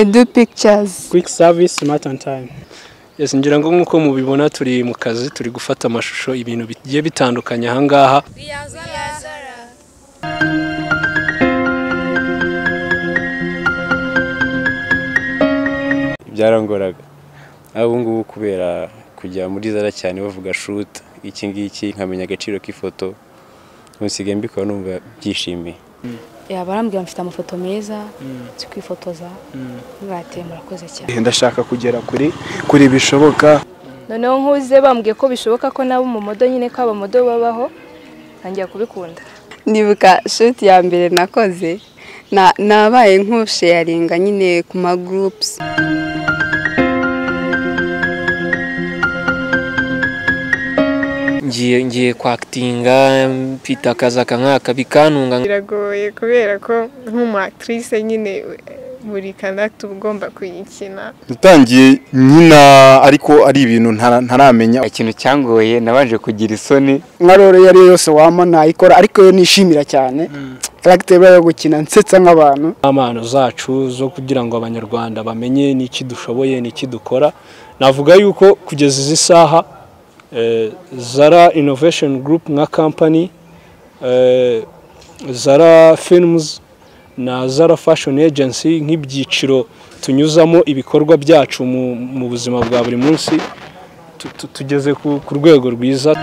Edu Pictures. Quick service, smart and time. Yes, ngira ngo nkuko mubibona turi mu kazi, turi gufata amashusho ibintu bigiye bitandukanye aha ngaha. Byarangoraga abo ngubu kubera kujya muri Zara cyane bavuga shoot iki ngiki, nkamenya agaciro k'ifoto, nsigaye mbikora numva byishimiye. Barambwira mfite amafoto meza nzi kwifotoza, bateye murakoze cyane. Ndashaka kugera kuri bishoboka. Noneho nkuze bambwiye ko bishoboka ko nabo mu modo nyine ko abamodo babaho, ntangiye kubikunda. Ndibuka shoot ya mbere nakoze nabaye nkusharinga nyine ku ma groups. Ngiye kwactinga mfite akazi aka nkaka bikantunga. Biragoye kubera ko nk'umu actrice nyine buri character ugomba kuyikina. Natangiye nyina ariko ari ibintu ntaramenya. Ikintu cyangoye nabanje kugira isoni. Nka role yari yose wama nayikora ariko yo nishimira cyane. Character yo gukina nsetsa nk'abantu. Amano zacu zo kugira ngo abanyarwanda bamenye n'iki dushoboye n'iki dukora. Navuga yuko kugeza izi saha Zara Innovation Group nka company, Zara Films na Zara Fashion Agency nk'ibyiciro tunyuzamo ibikorwa byacu mu buzima bwa buri munsi, tugeze ku rwego rwiza.